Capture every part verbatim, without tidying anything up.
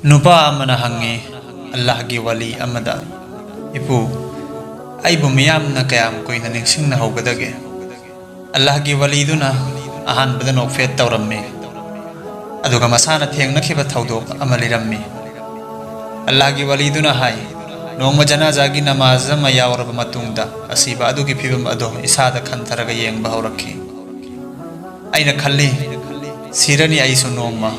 ꯅꯨꯄꯥ ꯑꯃꯅ ꯍꯪꯉꯤ ꯑꯜꯂꯥꯍꯒꯤ ꯋꯥꯂꯤ ꯑꯃꯗ, "ꯏꯄꯨ, ꯑꯩꯕꯨ ꯃꯤꯌꯥꯝꯅ ꯀꯌꯥꯝ ꯀꯨꯏꯅ ꯅꯤꯡꯁꯤꯡꯅꯍꯧꯒꯗꯒꯦ?" ꯑꯜꯂꯥꯍꯒꯤ ꯋꯥꯂꯤꯗꯨꯅ ꯑꯍꯥꯟꯕꯗ ꯅꯣꯛꯐꯦꯠ ꯇꯧꯔꯝꯃꯤ, ꯑꯗꯨꯒ ꯃꯁꯥꯅ ꯊꯦꯡꯅꯈꯤꯕ ꯊꯧꯗꯣꯛ ꯑꯃ ꯂꯤꯔꯝꯃꯤ꯫ ꯑꯜꯂꯥꯍꯒꯤ ꯋꯥꯂꯤꯗꯨꯅ ꯍꯥꯏ, "ꯅꯣꯡꯃ ꯖꯅꯥꯖꯥꯒꯤ ꯅꯃꯥꯖ ꯑꯃ ꯌꯥꯎꯔꯕ ꯃꯇꯨꯡꯗ ꯑꯁꯤꯕ ꯑꯗꯨꯒꯤ ꯐꯤꯕꯝ ꯑꯗꯨ ꯏꯁꯥꯗ ꯈꯟꯊꯔꯒ ꯌꯦꯡꯕ ꯍꯧꯔꯛꯈꯤ꯫ ꯑꯩꯅ ꯈꯜꯂꯤ, ꯁꯤꯔꯅꯤ ꯑꯩꯁꯨ ꯅꯣꯡꯃ,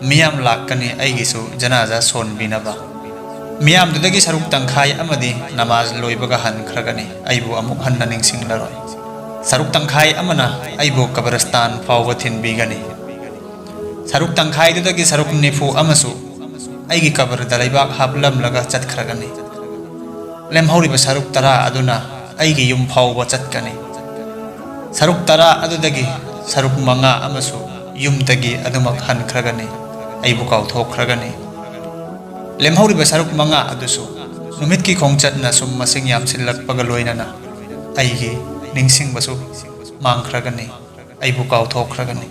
ꯃꯤꯌꯥꯝ ꯂꯥꯛꯀꯅꯤ ꯑꯩꯒꯤꯁꯨ ꯖꯅꯥꯖꯥ ꯁꯣꯟꯕꯤꯅꯕ꯫ ꯃꯤꯌꯥꯝꯗꯨꯗꯒꯤ ꯁꯔꯨꯛ ꯇꯪꯈꯥꯏ ꯑꯃꯗꯤ ꯅꯃꯥꯖ ꯂꯣꯏꯕꯒ ꯍꯟꯈ꯭ꯔꯒꯅꯤ, ꯑꯩꯕꯨ ꯑꯃꯨꯛ ꯍꯟꯅ ꯅꯤꯡꯁꯤꯡꯂꯔꯣꯏ꯫ ꯁꯔꯨꯛ ꯇꯪꯈꯥꯏ ꯑꯃꯅ ꯑꯩꯕꯨ ꯀꯕꯔꯁꯇꯥꯟ ꯐꯥꯎꯕ ꯊꯤꯟꯕꯤꯒꯅꯤ꯫ ꯁꯔꯨꯛ ꯇꯪꯈꯥꯏꯗꯨꯗꯒꯤ ꯁꯔꯨꯛ ꯅꯤꯐꯨ ꯑꯃꯁꯨ ꯑꯩꯒꯤ ꯀꯕꯔꯗ ꯂꯩꯕꯥꯛ ꯍꯥꯞꯂꯝꯂꯒ ꯆꯠꯈ꯭ꯔꯒꯅꯤ꯫ ꯂꯦꯝꯍꯧꯔꯤꯕ ꯁꯔꯨꯛ ꯇꯔꯥ ꯑꯗꯨꯅ ꯑꯩꯒꯤ ꯌꯨꯝ ꯐꯥꯎꯕ ꯆꯠꯀꯅꯤ꯫ ꯁꯔꯨꯛ ꯇꯔꯥ ꯑꯗꯨꯗꯒꯤ ꯁꯔꯨꯛ ꯃꯉꯥ ꯑꯃꯁꯨ ꯌꯨꯝꯗꯒꯤ ꯑꯗꯨꯃꯛ ꯍꯟꯈ꯭ꯔꯒꯅꯤ, ꯑꯩꯕꯨ ꯀꯥꯎꯊꯣꯛꯈ꯭ꯔꯒꯅꯤ꯫ ꯂꯦꯝꯍꯧꯔꯤꯕ ꯁꯔꯨꯛ ꯃꯉꯥ ꯑꯗꯨꯁꯨ ꯅꯨꯃꯤꯠꯀꯤ ꯈꯣꯡꯆꯠꯅ ꯁꯨꯝ ꯃꯁꯤꯡ ꯌꯥꯝꯁꯤꯜꯂꯛꯄꯒ ꯂꯣꯏꯅꯅ ꯑꯩꯒꯤ ꯅꯤꯡꯁꯤꯡꯕꯁꯨ ꯃꯥꯡꯈ꯭ꯔꯒꯅꯤ, ꯑꯩꯕꯨ ꯀꯥꯎꯊꯣꯛꯈ꯭ꯔꯒꯅꯤ꯫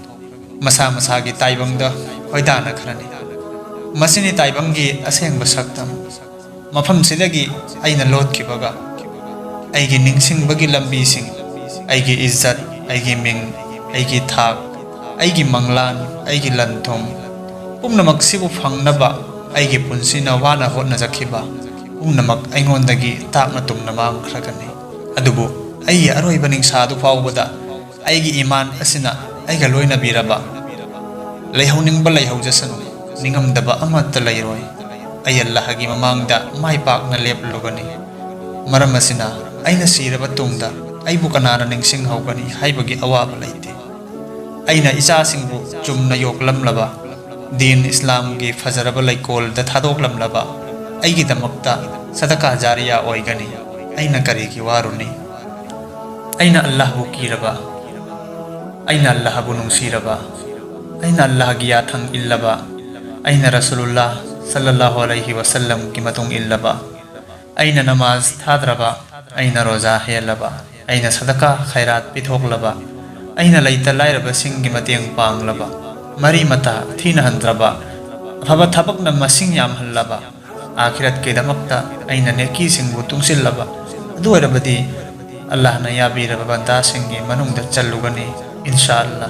ꯃꯁꯥ ꯃꯁꯥꯒꯤ ꯇꯥꯏꯕꯪꯗ ꯈꯣꯏꯗꯥꯅꯈ꯭ꯔꯅꯤ꯫ ꯃꯁꯤꯅꯤ ꯇꯥꯏꯕꯪꯒꯤ ꯑꯁꯦꯡꯕ ꯁꯛꯇꯝ꯫ ꯃꯐꯝꯁꯤꯗꯒꯤ ꯑꯩꯅ ꯂꯣꯠꯈꯤꯕꯒ ꯑꯩꯒꯤ ꯅꯤꯡꯁꯤꯡꯕꯒꯤ ꯂꯝꯕꯤꯁꯤꯡ, ꯑꯩꯒꯤ ꯏꯖꯠ, ꯑꯩꯒꯤ ꯃꯤꯡ, ꯑꯩꯒꯤ ꯊꯥꯛ, ꯑꯩꯒꯤ ꯃꯪꯂꯥꯟ, ꯑꯩꯒꯤ ꯂꯟ-ꯊꯨꯝ, ꯄꯨꯝꯅꯃꯛꯁꯤꯕꯨ ꯐꯪꯅꯕ ꯑꯩꯒꯤ ꯄꯨꯟꯁꯤꯅ ꯋꯥꯅ ꯍꯣꯠꯅꯖꯈꯤꯕ ꯄꯨꯝꯅꯃꯛ ꯑꯩꯉꯣꯟꯗꯒꯤ ꯇꯥꯛꯅ ꯇꯨꯝꯅ ꯃꯥꯡꯈ꯭ꯔꯒꯅꯤ꯫ ꯑꯗꯨꯕꯨ ꯑꯩꯒꯤ ꯑꯔꯣꯏꯕ ꯅꯤꯡꯁꯥꯗꯨ ꯐꯥꯎꯕꯗ ꯑꯩꯒꯤ ꯏꯃꯥꯟ ꯑꯁꯤꯅ ꯑꯩꯒ ꯂꯣꯏꯅꯕꯤꯔꯕ꯫ ꯂꯩꯍꯧꯅꯤꯡꯕ ꯂꯩꯍꯧꯖꯁꯅꯨ, ꯅꯤꯡꯉꯝꯗꯕ ꯑꯃꯠꯇ ꯂꯩꯔꯣꯏ꯫ ꯑꯩ ꯑꯜꯂꯥꯍꯒꯤ ꯃꯃꯥꯡꯗ ꯃꯥꯏ ꯄꯥꯛꯅ ꯂꯦꯞꯂꯨꯒꯅꯤ꯫ ꯃꯔꯝ ꯑꯁꯤꯅ, ꯑꯩꯅ ꯁꯤꯔꯕ ꯇꯨꯡꯗ ꯑꯩꯕꯨ ꯀꯅꯥꯅ ꯅꯤꯡꯁꯤꯡꯍꯧꯒꯅꯤ ꯍꯥꯏꯕꯒꯤ ꯑꯋꯥꯕ ꯂꯩꯇꯦ꯫ ꯑꯩꯅ ꯏꯆꯥꯁꯤꯡꯕꯨ ꯆꯨꯝꯅ ꯌꯣꯛꯂꯝꯂꯕ, ꯗꯤꯟ ꯏꯁꯂꯥꯝꯒꯤ ꯐꯖꯔꯕ ꯂꯩꯀꯣꯜꯗ ꯊꯥꯗꯣꯛꯂꯝꯂꯕ, ꯑꯩꯒꯤꯗꯃꯛꯇ ꯁꯗꯀꯥ ꯖꯥꯔꯤꯌꯥ ꯑꯣꯏꯒꯅꯤ꯫ ꯑꯩꯅ ꯀꯔꯤꯒꯤ ꯋꯥꯔꯨꯅꯤ? ꯑꯩꯅ ꯑꯜꯂꯥꯍꯕꯨ ꯀꯤꯔꯕ, ꯑꯩꯅ ꯑꯜꯂꯥꯍꯕꯨ ꯅꯨꯡꯁꯤꯔꯕ, ꯑꯩꯅ ꯑꯜꯂꯥꯍꯒꯤ ꯌꯥꯊꯪ ꯏꯜꯂꯕ, ꯑꯩꯅ ꯔꯁꯨꯂꯨꯜꯂꯥꯍ ꯁꯜꯂꯜꯂꯥꯍꯨ ꯑꯂꯩꯍꯤ ꯋꯁꯜꯂꯝꯒꯤ ꯃꯇꯨꯡ ꯏꯜꯂꯕ, ꯑꯩꯅ ꯅꯃꯥꯖ ꯊꯥꯗ꯭ꯔꯕ, ꯑꯩꯅ ꯔꯣꯖꯥ ꯍꯦꯜꯂꯕ, ꯑꯩꯅ ꯁꯗꯀꯥ ꯈꯩꯔꯥꯠ ꯄꯤꯊꯣꯛꯂꯕ, ꯑꯩꯅ ꯂꯩꯇ ꯂꯥꯏꯔꯕꯁꯤꯡꯒꯤ ꯃꯇꯦꯡ ꯄꯥꯡꯂꯕ, ꯃꯔꯤ ꯃꯇꯥ ꯊꯤꯅ ꯍꯟꯗ꯭ꯔꯕ, ꯑꯐꯕ ꯊꯕꯛꯅ ꯃꯁꯤꯡ ꯌꯥꯝꯍꯜꯂꯕ, ꯑꯥꯈꯤꯔꯠꯀꯤꯗꯃꯛꯇ ꯑꯩꯅ ꯅꯦꯀꯤꯁꯤꯡꯕꯨ ꯇꯨꯡꯁꯤꯜꯂꯕ, ꯑꯗꯨ ꯑꯣꯏꯔꯕꯗꯤ ꯑꯜꯂꯥꯍꯅ ꯌꯥꯕꯤꯔꯕ ꯕꯟꯗꯥꯁꯤꯡꯒꯤ ꯃꯅꯨꯡꯗ ꯆꯜꯂꯨꯒꯅꯤ, ꯏꯟꯁꯥ ꯑꯜꯂꯥ꯫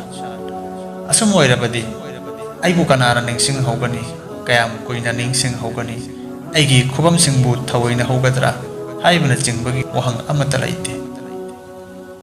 ꯑꯁꯨꯝ ꯑꯣꯏꯔꯕꯗꯤ ꯑꯩꯕꯨ ꯀꯅꯥꯅ ꯅꯤꯡꯁꯤꯡꯍꯧꯒꯅꯤ? ꯀꯌꯥꯝ ꯀꯨꯏꯅ ꯅꯤꯡꯁꯤꯡꯍꯧꯒꯅꯤ? ꯑꯩꯒꯤ ꯈꯨꯕꯝꯁꯤꯡꯕꯨ ꯊꯑꯣꯏꯅ ꯍꯧꯒꯗ꯭ꯔꯥ? ꯍꯥꯏꯕꯅꯆꯤꯡꯕꯒꯤ ꯋꯥꯍꯪ ꯑꯃꯠꯇ ꯂꯩꯇꯦ꯫